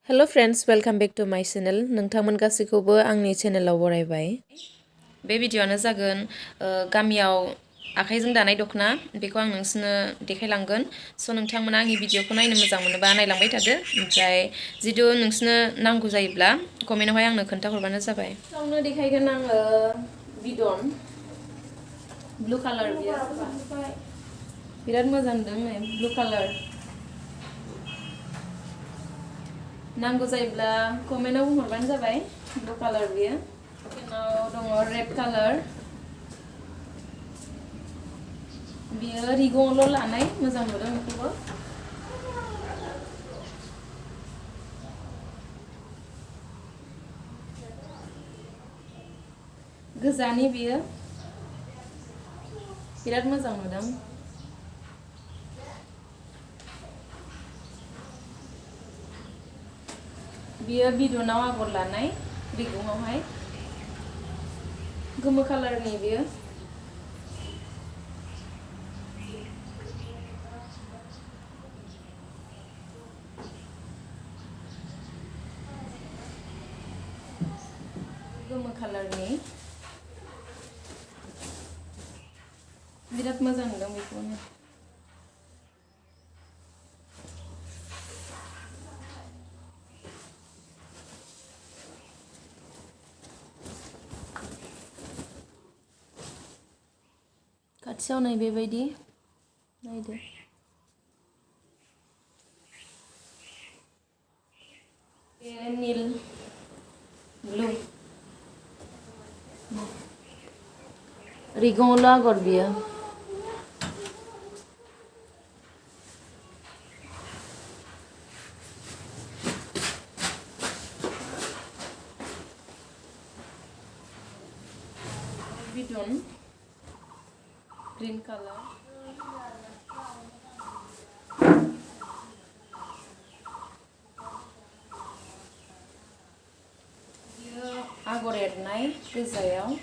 hello friends welcome back to my channel नोंथांमोन गासैखौबो आंनि चेनेलाव बरायबाय बे भिडिअआनो जागोन गामियाव आखाइजों दानाय दखना बेखौ आं नोंसोरनो देखायलांगोन स' नोंथांमोना आंनि भिडिअखौ नायनो मोजां मोनोबा नायलांबाय थादो ओमफ्राय जितु नोंसोरनो नांगौ जायोब्ला कमेन्टआवहाय आंनो खोन्थाहरबानो जाबाय सावनो देखायगोन आङो बिदन ब्लु कालार बिराद मोजां नुदों नै ब्लु कालार नांगौ जायोब्ला कमेन्टआव बुंहरबानो जाबाय ब्लु कालार बियो उनाव दङ रेड कालार बियो रिगङावल' लानाय मोजां नुदों बेखौबो गोजानि बियो बिराद मोजां नुदों बियो बिदनाव आगर लानाय रिगुङावहाय गोमो कालारनि बियो गोमो कालारनि बिराद मोजां नुदों बेखौनो खाथियाव नै बेबायदि नायदो नील ब्लू रिगङावल' आगर बियो बिदन ग्रीन कालार बियो आगर एरनाय गोजायाव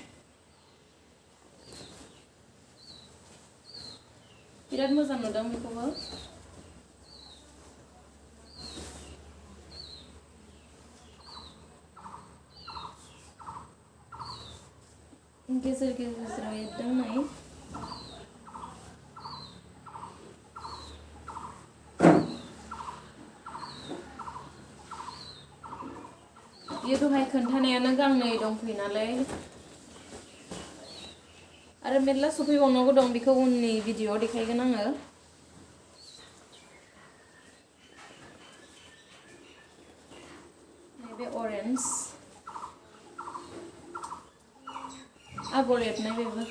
बिराद मोजां नुदों बेखौबो गेजेर गेजेराव एरदों नै बियो दहाय खोन्थानायानो गांनै दंफैयो नालाय आरो मेरला सफैबावनांगौ दं बेखौ उननि भिडिअआव देखायगोन आङो नैबे अरेन्ज आगर एरनाय बेबो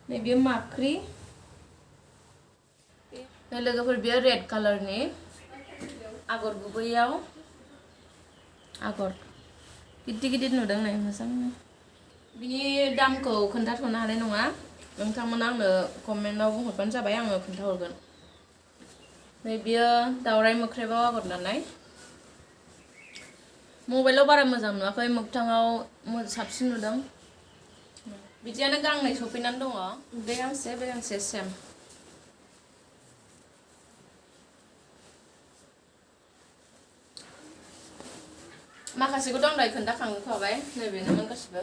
नैबे माख्रि लोगोफोर बियो रेड कालारनि आगर गुबैयाव आगर गिदिर गिदिर नुदों नै मोजां बिनि दामखौ खोन्थाथ'नो हानाय नङा नोंथांमोना आंनो कमेन्टआव बुंहरबानो जाबाय आङो खोन्थाहरगोन नै बियो दावराइ मोख्रेबाव आगर लानाय मबाइलाव बारा मोजां नुवाखै मोगथाङाव साबसिन नुदों बिदियानो गांनै सफैनानै दङ बे गांसे सेम माखासेखौथ' आं दहाय खोन्थाखांखाबाय नैबेनोमोन गासिबो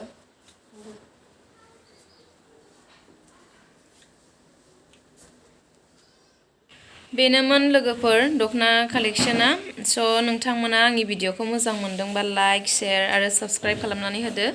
बेनोमोन लोगोफोर दखना कालेक्शना स' नोंथांमोना आंनि भिडिअखौ मोजां मोनदोंबा लाइक शेयार आरो साबस्क्राइब खालामनानै होदो